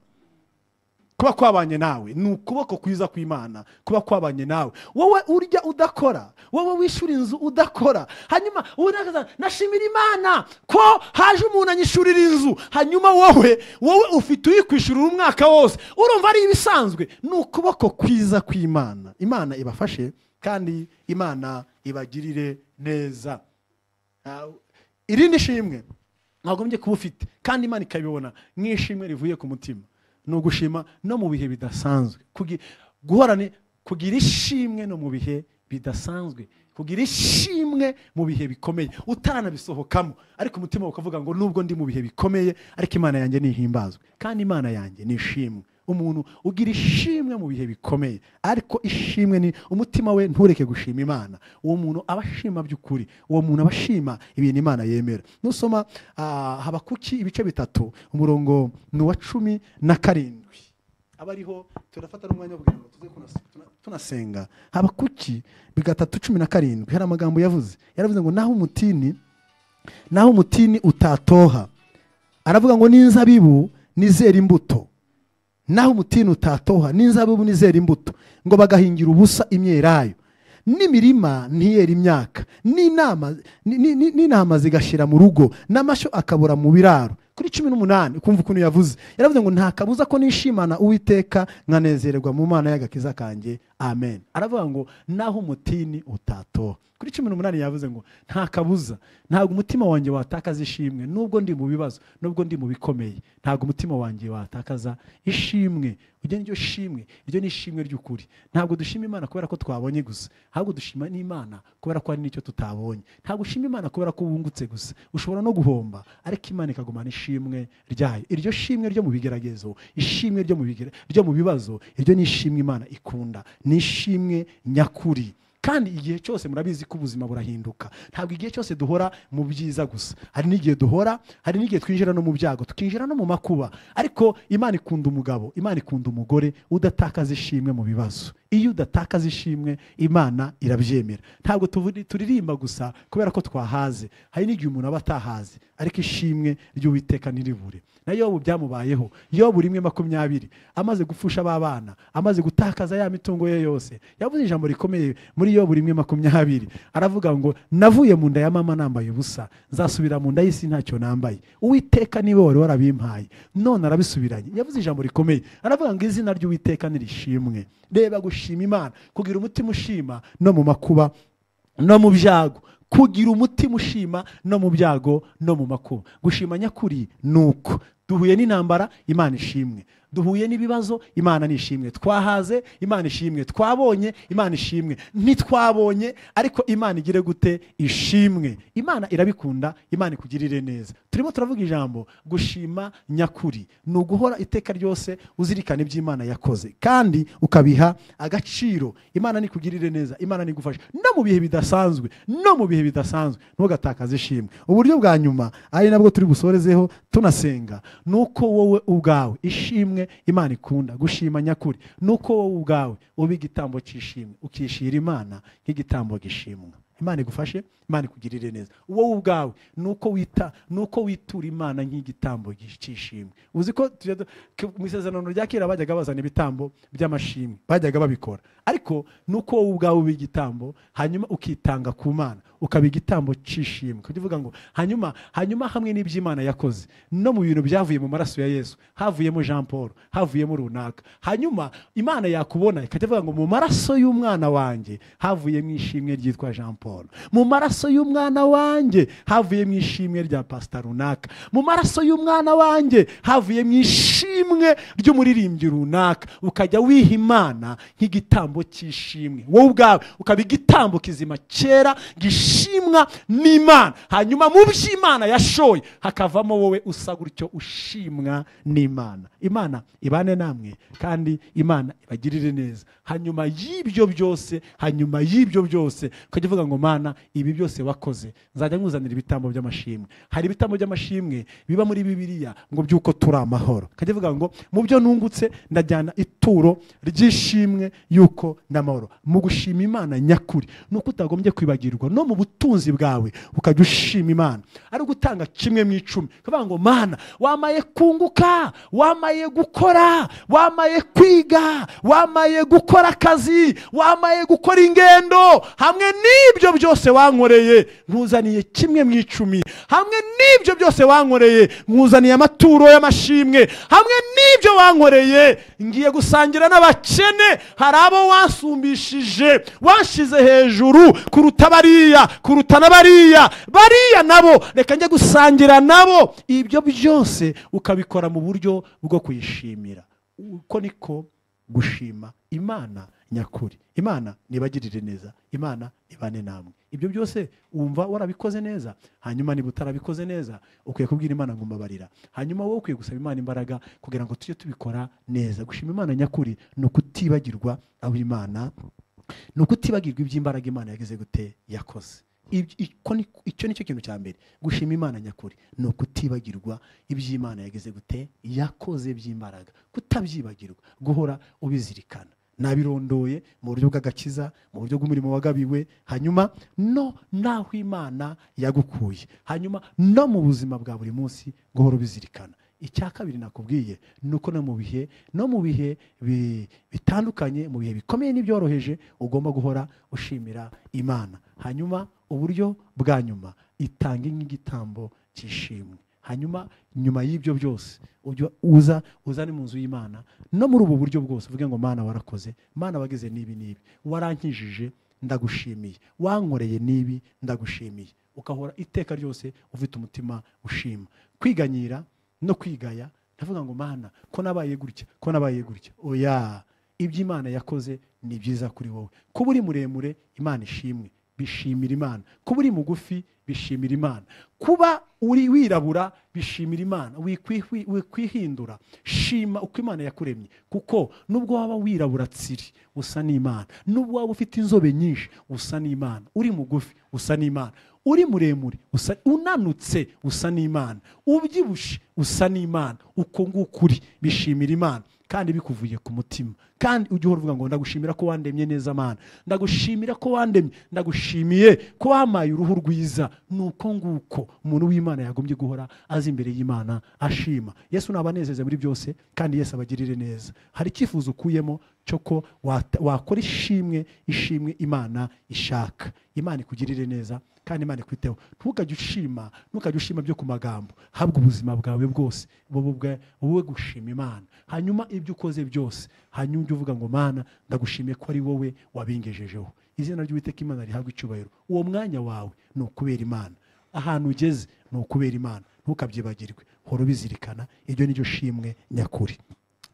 kuba kwabanye nawe. Ni ukuboko kwiza kw'Imana kuba kwabanye nawe. Wowe urya udakora, wowe wishyura inzu udakora, hanyuma nashimira Imana ko haje umuntu anyishyurira inzu, hanyuma wowe ufite uyikwishyurira umwaka wose. Urumva ari ibisanzwe? Ni ukuboko kwiza kw'Imana. Imana ibafashe kandi Imana ibagirire neza. Irindi shimwe mwagombye kuba ufite kandi Imana ikabibona nk'ishimwe rivuye ku mutima, ni ugushima no mu bihe bidasanzwe. Guhorana kugira ishimwe no mu bihe bidasanzwe, kugira ishimwe mu bihe bikomeye utanabisohokamo, ariko umutima ukavuga ngo nubwo ndi mu bihe bikomeye ariko Imana yanjye nihimbazwe kandi Imana yanjye nishimwe. Umuntu ugira ishimwe mu bihe bikomeye ariko ishimwe ni umutima we ntureke gushima Imana, uwo muntu aba ashima by'ukuri, uwo muntu aba ashima ibintu Imana yemera. Nusoma Habakuki ibice 3 umurongo ni wa 17, abariho turafata n'umwanya wo kugira ngo tuze tunasenga. Habakuki 3:17 hari amagambo yavuze. Yaravuze ngo naho umutini utatoha, aravuga ngo n'inzabibu nizera imbuto. Naho umutini utatoha n'inzabibu nizera imbuto, ngo bagahingira ubusa imyelayo, n'imirima ntiyera imyaka, n'intama zigashira mu rugo, n'amashyo akabura mu biraro. Kuri 18 ukumva ukuntu yavuze. Yaravuze ngo nta kabuza ko nishimana Uwiteka nkanezererwa mu Mana y'agakiza kanjye. Amen. Aravuga ngo naho umutini utatoha. Kuri 18 yavuze ngo nta kabuza, ntabwo umutima wanjye watakaza ishimwe nubwo ndi mu bibazo, nubwo ndi mu bikomeye, ntabwo umutima wanjye watakaza ishimwe. Ujye n'iryo shimwe, iryo ni ishimwe ry'ukuri. Ntabwo dushima Imana kubera ko twabonye gusa, ahubwo dushima n'Imana kubera ko hari n'icyo tutabonye. Ntabwo ushima Imana kubera ko wungutse gusa, ushobora no guhomba ariko Imana ikagumana ishimwe ryayo. Iryo shimwe ryo mu bigeragezo, ishimwe ryo mu bibazo, iryo ni ishimwe Imana ikunda, ni ishimwe nyakuri. Kandi igihe cyose murabizi ko ubuzima burahinduka. Ntabwo igihe cyose duhora mu byiza gusa, hari n'igihe duhora, hari n'igihe twinjira no mu byago, tukinjira no mu makuba. Ariko Imana ikunda umugabo, Imana ikunda umugore udatakaza ishimwe mu bibazo. Iyo udatakaza ishimwe Imana irabyemera. Ntabwo turirimba gusa kubera ko twahaze, hari n'igihe umuntu aba atahaze ariko ishimwe ry'Uwiteka ntiribure. Na Yobu byamubayeho. Yobu 1:20 amaze gupfusha abana, amaze gutakaza ya mitungo ye yose, yavuze ijambo rikomeye muri Yobu 1:20 aravuga ngo navuye mu nda ya mama nambaye ubusa, nzasubira mu nda y'isi ntacyo nambaye. Uwiteka niwe wari warabimpaye none arabisubiranye. Yavuze ijambo rikomeye aravuga ngo izina ry'Uwiteka nirishimwe. Reba gushima Imana, kugira umutima ushima no mu makuba no mu byago, kugira umutima ushima no mu byago no mu makuba. Gushima nyakuri nuko duhuye n'intambara, Imana ishimwe. Duhuye n'ibibazo, Imana nishimwe. Twahaze, Imana ishimwe. Twabonye, Imana ishimwe. Ntitwabonye ariko Imana igire gute? Ishimwe. Imana irabikunda, Imana ikugirire neza. Turimo turavuga ijambo gushima nyakuri ni uguhora iteka ryose uzirikana iby'Imana yakoze kandi ukabiha agaciro. Imana nikugirire neza, Imana nigufashe no mu bihe bidasanzwe, no mu bihe bidasanzwe ntugatakaze ishimwe. Uburyo bwa nyuma ari nabwo turi busorezeho tunasenga, nuko wowe ubwawe ishimwe Imana ikunda, gushima nyakuri nuko wowe ubwawe uba igitambo cy'ishimwe, ukishira Imana nk'igitambo gishimwa. Imana igufashe, Imana ikugirire neza. Wowe ubwawe nuko wita, nuko witura Imana nk'igitambo cy'ishimwe. Uzi ko mu isezerano rya kera bajyaga bazana ibitambo by'amashimwe, bajyaga babikora, ariko nuko wowe ubwawe uba igitambo, hanyuma ukitanga ku Mana, ukaba igitambo cy'ishimwe. Kuvuga ngo hanyuma hamwe n'iby'Imana yakoze no mu bintu byavuye mu maraso ya Yesu, havuyemo Jean Paul, havuyemo runaka, hanyuma Imana yakubona ikajya ivuga ngo mu maraso y'umwana wanjye havuyemo ishimwe ryitwa Jean Paul, mu maraso y'umwana wanjye havuyemo ishimwe rya pastor runaka, mu maraso y'umwana wanjye havuyemo ishimwe ry'umuririmbyi runaka. Ukajya wiha Imana nk'igitambo cy'ishimwe, wowe ubwawe ukaba igitambo kizima cyera ushimwa n'Imana. Hanyuma mu by'Imana yashoye hakavamo wowe usa gutyo ushimwa n'Imana. Imana ibane namwe kandi Imana ibagirire neza. Hanyuma y'ibyo byose, hanyuma y'ibyo byose ukajya uvuga ngo Mana, ibi byose wakoze nzajya nkuzanira ibitambo by'amashimwe. Hari ibitambo by'amashimwe biba muri Bibiliya ngo byuko turi amahoro. Ukajya uvuga ngo mu byo nungutse ndajyana ituro ry'ishimwe yuko n'amahoro. Mu gushima Imana nyakuri nuko utagombye kwibagirwa no mu butunzi bwawe ukajya ushima Imana. Ari gutanga kimwe mu 10, ukavuga ngo Mana, wamaye kunguka, wamaye gukora, wamaye kwiga, wamaye gukora akazi, wamaye gukora ingendo, hamwe n'ibyo byose wankoreye nkuzaniye kimwe mu 10, hamwe n'ibyo byose wankoreye nkuzaniye amaturo y'amashimwe, hamwe n'ibyo wankoreye ngiye gusangira n'abakene. Hari abo wansumbishije, wanshize hejuru kuruta bariya, kuruta na bariya, bariya nabo reka njye gusangira nabo. Ibyo byose ukabikora mu buryo bwo kuyishimira. Uko niko gushima Imana nyakuri. Imana nibagirire neza, Imana ibane namwe. Ibyo byose wumva warabikoze neza. Hanyuma niba utarabikoze neza ukwiye kubwira Imana ngo mbabarira. Hanyuma wowe ukwiye gusaba Imana imbaraga kugira ngo tujye tubikora neza. Gushima Imana nyakuri ni ukutibagirwa aho Imana, ni ukutibagirwa iby'imbaraga Imana yagize gute yakoze. Icyo nicyo kintu cya mbere. Gushima Imana nyakuri ni ukutibagirwa iby'Imana yagize gute yakoze by'imbaraga, kutabyibagirwa, guhora ubizirikana. Nabirondoye mu buryo bw'agakiza, mu buryo bw'umurimo wagabiwe, hanyuma no naho Imana yagukuye, hanyuma no mu buzima bwa buri munsi guhora ubizirikana. Icya kabiri nakubwiye nuko no mu bihe bitandukanye, mu bihe bikomeye n'ibyoroheje, ugomba guhora ushimira Imana. Hanyuma uburyo bwa nyuma, itanga nk'igitambo cy'ishimwe. Hanyuma nyuma y'ibyo byose uza uzane mu nzu y'Imana no muri ubu buryo bwose uvuge ngo Mana warakoze, Mana wagize nibi nibi, warankijije ndagushimiye, wankoreye nibi ndagushimiye. Ukahora iteka ryose ufite umutima ushima. Kwiganyira no kwigaya, ndavuga ngo Mana ko nabaye gutya, ko nabaye gutya. Oya, ibyo Imana yakoze ni byiza kuri wowe. Kuba uri muremure Imana ishimwe, bishimira Imana. Kuba uri mugufi bishimira Imana. Kuba uri wirabura bishimira Imana. Wikwihindura, shima uko Imana yakuremye, kuko nubwo waba wirabura tsiri usa n'Imana, nubwo waba ufite inzobe nyinshi usa n'Imana, uri mugufi usa n'Imana, uri muremure usa, unanutse usa n'Imana, ubyibushe usa n'Imana. Uko ngukuri bishimira Imana kandi bikuvuye ku mutima. Kandi ujye uhora uvuga ngo ndagushimira ko wandemye neza Mana, ndagushimira ko wandemye, ndagushimiye ko wampaye uruhu rwiza. Nuko nguko umuntu w'Imana yagombye guhora aza imbere y'Imana ashima. Yesu nabanezeze muri byose kandi Yesu abagirire neza. Hari icyifuzo ukuyemo cyo ko wakora ishimwe, ishimwe Imana ishaka. Imana ikugirire neza kandi Imana ikwiteho. Ntukajye ushima, ntukajye ushima byo ku magambo. Habwa ubuzima bwawe bwose wowe gushima Imana. Hanyuma ibyo ukoze byose, hanyuma ujye uvuga ngo Mana ndagushimiye ko ari wowe wabingejejeho. Izina ry'Uwiteka Imana rihabwe icyubahiro. Uwo mwanya wawe ni ukubera Imana, ahantu ugeze ni ukubera Imana. Ntukabyibagirwe, hora ubizirikana. Iryo ni ryo shimwe nyakuri.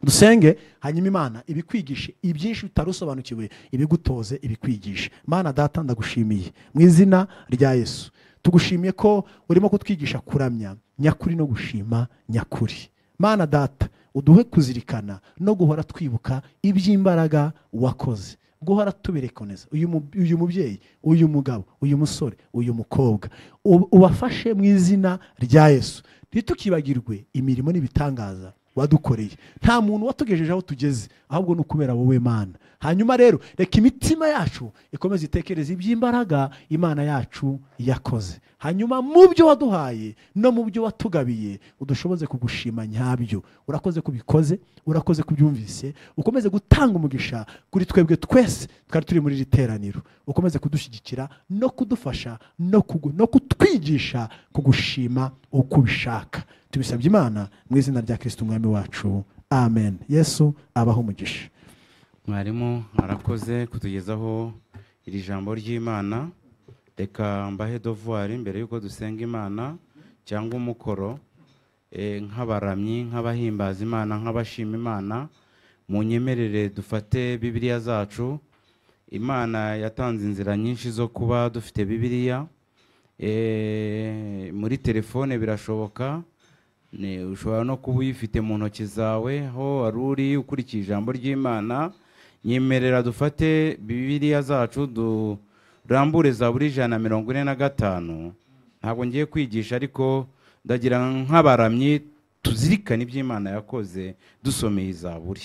Dusenge, hanyuma Imana ibikwigishe ibyinshi utarusobanukiwe, ibigutoze, ibikwigishe. Mana data ndagushimiye mu izina rya Yesu. Tugushimiye ko urimo kutwigisha kuramya nyakuri no gushima nyakuri. Mana data, uduhe kuzirikana no guhora twibuka iby'imbaraga wakoze, guhora tubirekoneza. Uyu mubyeyi, uyu mugabo, uyu musore, uyu mukobwa, ubafashe mu izina rya Yesu. Ntitukibagirwe imirimo n'ibitangaza wadukoreye. Nta muntu watugejeje aho tugeze, ahubwo ni ukubera wowe Mana. Hanyuma rero reka imitima yacu ikomeze itekereze iby'imbaraga Imana yacu yakoze. Hanyuma mu byo waduhaye no mu byo watugabiye udushoboze kugushima nyabyo. Urakoze kubikoze, urakoze kubyumvise. Ukomeze gutanga umugisha kuri twebwe twese twari turi muri iri teraniro. Ukomeze kudushyigikira no kudufasha no kutwigisha kugushima uko ubishaka. Tubisabye Imana mu izina rya Kristo umwami wacu. Amen. Yesu abaho umugisha. Mwarimu arakoze kutugezaho iri jambo ry'Imana. Reka mbahe devoir mbere yuko dusenga Imana cyangwa umukoro, nk'abaramyi, nk'abahimbaza Imana, nk'abashima Imana, munyemerere dufate Bibiliya zacu, Imana yatanze inzira nyinshi zo kuba dufite Bibiliya. Muri telefone birashoboka, ushobora no kuba uyifite mu ntoki zawe aho wari uri ukurikiye ijambo ry'Imana. Nyemerera dufate Bibiliya zacu durambure Zaburi 145. Ntabwo ngiye kwigisha, ariko ndagira nk'abaramyi tuzirikane iby'Imana yakoze dusomeye Zaburi.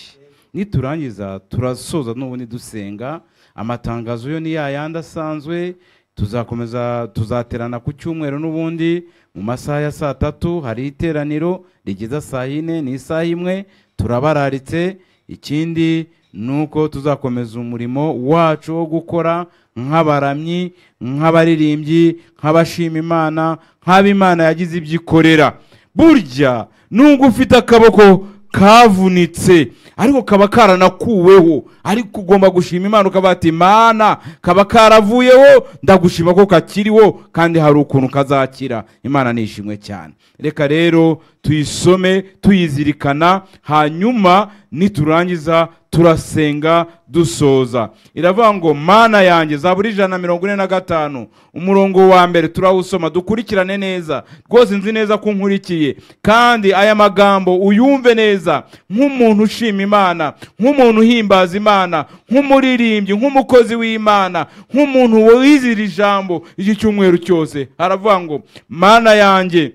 Niturangiza turasoza n'ubundi dusenga. Amatangazo yo ni yayandi asanzwe, tuzakomeza tuzaterana ku cyumweru n'ubundi mu masaha ya saa 3 hari iteraniro rigeza saa 4 n'isaha 1, turabararitse. Ikindi nuko tuzakomeza umurimo wacu wo gukora nk'abaramyi, nk'abaririmbyi, nk'abashima Imana, nk'ab'Imana yagize ibyikorera. Burya nubwo ufite akaboko kavunitse ariko kaba karanakuweho, ariko ugomba gushima Imana ukabati Imana kaba karavuyeho, ndagushima ko kakiriho kandi hari ukuntu kazakira. Imana nishimwe cyane. Reka rero tuyisome tuyizirikana, hanyuma niturangiza turasenga dusoza. Iravuga ngo Mana yanjye, Zaburi 145 umurongo wa mbere turawusoma, dukurikirane neza rwose, nzi neza ko nkurikiye, kandi aya magambo uyumve neza nk'umuntu ushima Imana, nk'umuntu uhimbaza Imana, nk'umuririmbyi, nk'umukozi w'Imana, nk'umuntu wizira ijambo iki cyumweru cyose. Haravuga ngo Mana yanjye,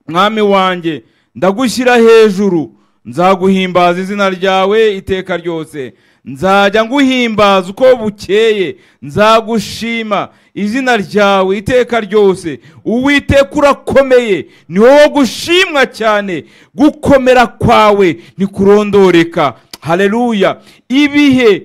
Mwami wanjye, ndagushyira hejuru, nzaguhimbaza izina ryawe iteka ryose, nzajya nguhimbaza uko bukeye, nzagushima izina ryawe iteka ryose. Uwiteka urakomeye, ni wowe gushimwa cyane, gukomera kwawe ntikurondoreka. Haleluya. Ibihe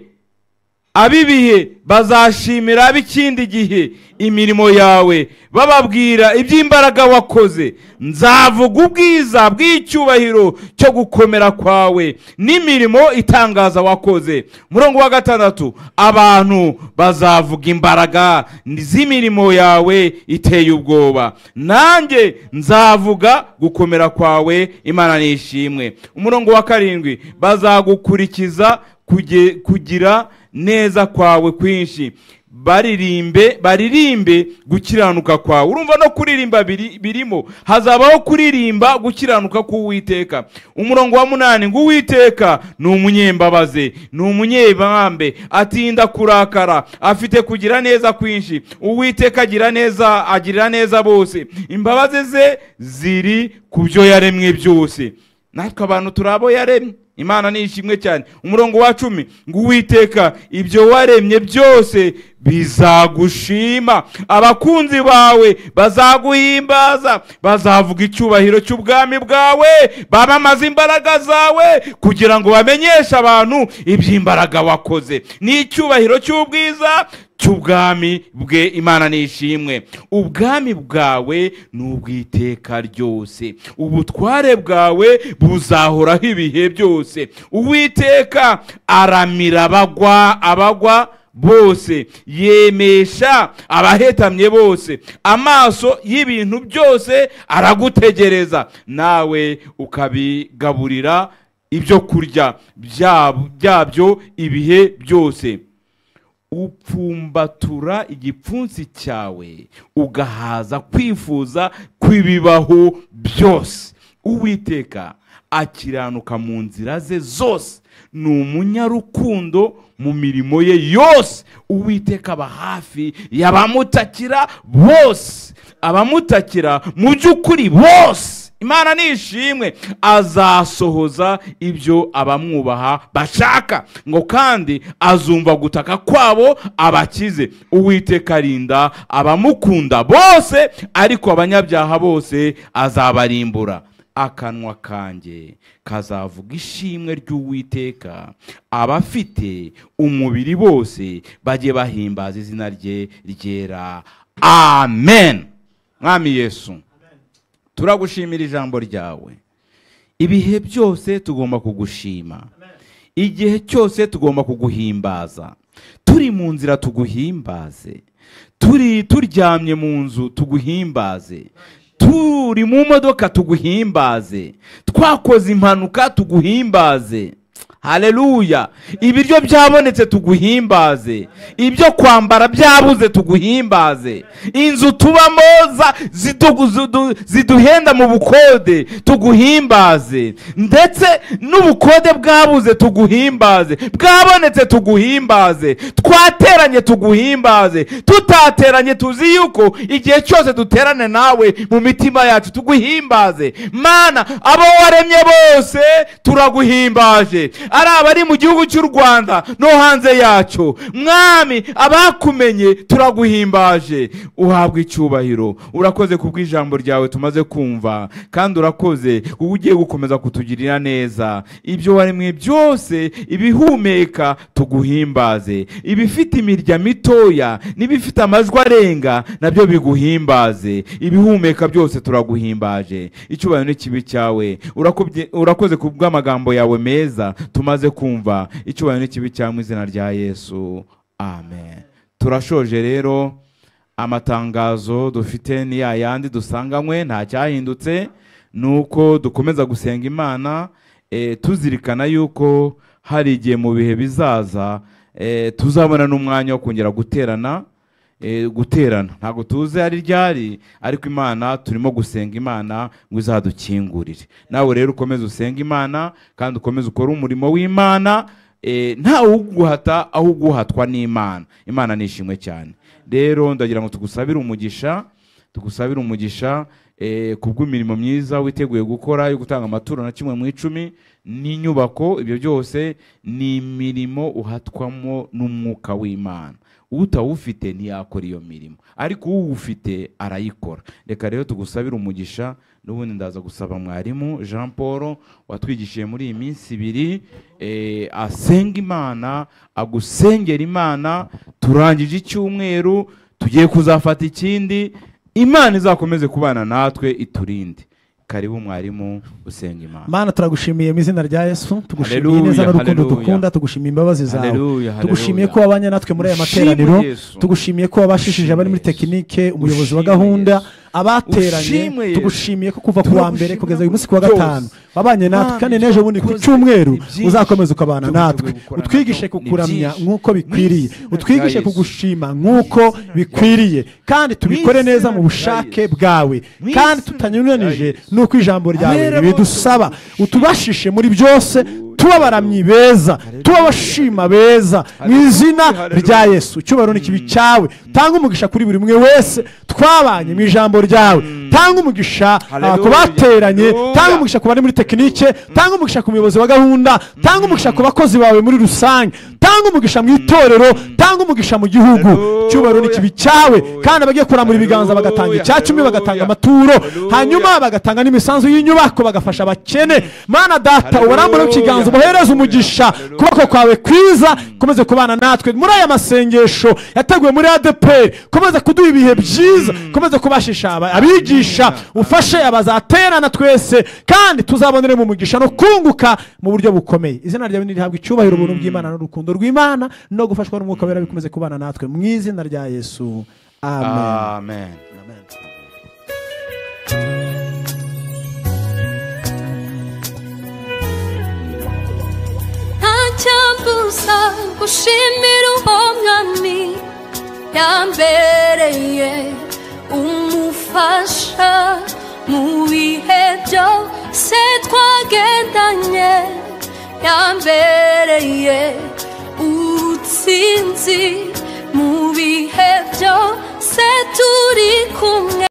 abibihe bazashimira ab'ikindi gihe imirimo yawe, bababwira iby'imbaraga wakoze. Nzavuga ubwiza bw'icyubahiro cyo gukomera kwawe n'imirimo itangaza wakoze. Murongo wa 6, abantu bazavuga imbaraga z'imirimo yawe iteye ubwoba, nanjye nzavuga gukomera kwawe. Imana nishimwe. Umurongo wa 7, bazagukurikiza kugira neza kwawe kwinshi, baririmbe gukiranuka kwawe. Urumva no kuririmba birimo, hazabaho kuririmba gukiranuka k'Uwiteka. Umurongo wa 8, ngo Uwiteka ni umunyembabazi, ni umunyebambe, atinda kurakara, afite kugira neza kwinshi. Uwiteka agira neza, agirira neza bose, imbabazi ze ziri ku byo yaremwe byose. Natwe abantu turabo yaremye. Imana ni ishimwe cyane. Umurongo wa 10, ngo Uwiteka ibyo waremye byose bizagushima, abakunzi bawe bazaguhimbaza, bazavuga icyubahiro cy'ubwami bwawe, bamamaza imbaraga zawe, kugira ngo bamenyeshe abantu iby'imbaraga wakoze n'icyubahiro cy'ubwiza cy'ubwami bwe. Imana ni ishimwe. Ubwami bwawe ni ubwiteka ryose, ubutware bwawe buzahoraho ibihe byose. Uwiteka aramira abagwa bose, yemesha abahetamye bose. Amaso y'ibintu byose aragutegereza, nawe ukabigaburira ibyo kurya byabyo ibihe byose. Upfumbatura igipfunsi cyawe, ugahaza kwifuza kw'ibibaho byose. Uwiteka akiranuka mu nzira ze zose, ni umunyarukundo mu mirimo ye yose. Uwiteka aba hafi y'abamutakira bose, abamutakira mu by'ukuri bose. Imana nishimwe. Azasohoza ibyo abamwubaha bashaka, ngo kandi azumva gutaka kwabo abakize. Uwiteka arinda abamukunda bose, ariko abanyabyaha bose azabarimbura. Akanwa kanjye kazavuga ishimwe ry'Uwiteka, abafite umubiri bose bajye bahimbaza izina rye ryera. Amen. Mwami Yesu, turagushimira ijambo ryawe. Ibihe byose tugomba kugushima, igihe cyose tugomba kuguhimbaza. Turi mu nzira tuguhimbaze, turi turyamye mu nzu tuguhimbaze, turi mu modoka tuguhimbaze, twakoze impanuka tuguhimbaze. Haleluya. Ibiryo byabonetse tuguhimbaze, ibyo kwambara byabuze tuguhimbaze, inzu tubamo ziduhenda mu bukode tuguhimbaze, ndetse n'ubukode bwabuze tuguhimbaze, bwabonetse tuguhimbaze, twateranye tuguhimbaze, tutateranye tuzi yuko igihe cyose duterane nawe mu mitima yacu tuguhimbaze. Mana, abo waremye bose turaguhimbaje, ari abari mu gihugu cy'u Rwanda no hanze yacyo. Mwami, abakumenye turaguhimbaje, uhabwa icyubahiro. Urakoze kubw'ijambo ryawe tumaze kumva, kandi urakoze kuko ugiye gukomeza kutugirira neza. Ibyo waremwe byose, ibihumeka tuguhimbaze, ibifite imirya mitoya n'ibifite amajwi arenga nabyo biguhimbaze. Ibihumeka byose turaguhimbaje, icyubahiro n'ikibi cyawe. Urakoze kubw'amagambo yawe meza tumaze kumva, icyubahiro n'ikibi cyawe mu izina rya Yesu, amen. Turashoje rero. Amatangazo dufite ni yayandi dusanganywe, nta cyahindutse, nuko dukomeza gusenga Imana, tuzirikana yuko hari igihe mu bihe bizaza tuzabona n'umwanya wo kongera guterana. Ntabwo tuzi ari ryari, ariko Imana turimo gusenga Imana ngo izadukingurire. Nawe rero ukomeze usenga Imana, kandi ukomeze ukore umurimo w'Imana, ntawe uguhata aho uguhatwa n'Imana. Imana nishimwe cyane. Rero ndagira ngo tugusabire umugisha, tugusabire umugisha kubw'imirimo myiza witeguye gukora yo gutanga amaturo na kimwe mu 10 n'inyubako. Ibyo byose ni imirimo uhatwamo n'umwuka w'Imana. Utawufite ntiyakora iyo mirimo, ariko uwufite arayikora. Reka rero tugusabire umugisha. N'ubundi ndaza gusaba mwarimu Jean Paul watwigishije muri iyi minsi ibiri, asenga Imana, agusengera Imana. Turangije icyumweru, tugiye kuzafata ikindi. Imana izakomeze kubana natwe, iturinde. Karibu mwarimu usenga Imana. Mana, turagushimiye mu izina rya Yesu, tugushimiye neza n'urukundo dukunda, tugushimiye imbabazi zawe, tugushimiye ko wabanye natwe muri aya materaniro, tugushimiye ko wabashishije abari muri tekinike, umuyobozi wa gahunda, abateranye, tugushimiye ko kuva ku wa mbere kugeza uyu munsi ku wa gatanu wabanye natwe, kandi n'ejo bundi ku cyumweru uzakomeza ukabana natwe. Utwigishe kukuramya nk'uko bikwiriye, utwigishe kugushima nk'uko bikwiriye, kandi tubikore neza mu bushake bwawe, kandi tutanyuranije nuko ijambo ryawe bidusaba. Utubashishe muri byose, tuba abaramyi beza, tuba abashima beza, mu izina rya Yesu. Icyubahiro n'ikibi cyawe. Tanga umugisha kuri buri umwe wese twabanye mu ijambo ryawe. Tanga umugisha ku bateranye, tanga umugisha ku bari muri tekinike, tanga umugisha ku muyobozi wa gahunda, tanga umugisha ku bakozi bawe muri rusange, tanga umugisha mu itorero, tanga umugisha mu gihugu. Icyubahiro n'ikibi cyawe. Kandi abagiye kuramura ibiganza bagatanga icyacumi, bagatanga amaturo, hanyuma bagatanga n'imisanzu y'inyubako, bagafasha abakene. Mana data, ubarambure ikiganza, ubahereze umugisha, kuboko kwawe kwiza komeze kubana natwe muri aya masengesho yateguwe muri ADEPR. Komeze kuduha ibihe byiza, komeze kubashisha abigisha, ufashe abazaterana twese, kandi tuzabonere mu mugisha no kunguka mu buryo bukomeye. Izina ryawe nirihabwe icyubahiro, ubuntu bw'Imana n'urukundo rw'Imana no gufashwa n'umwuka wera bikomeze kubana natwe mu izina rya Yesu, amen. Amen. Ntacyambuza gushimira uwo mwami yambereye umufasha mu bihe byose twagendanye, yambereye ubutsinzi mu bihe byose turi kumwe.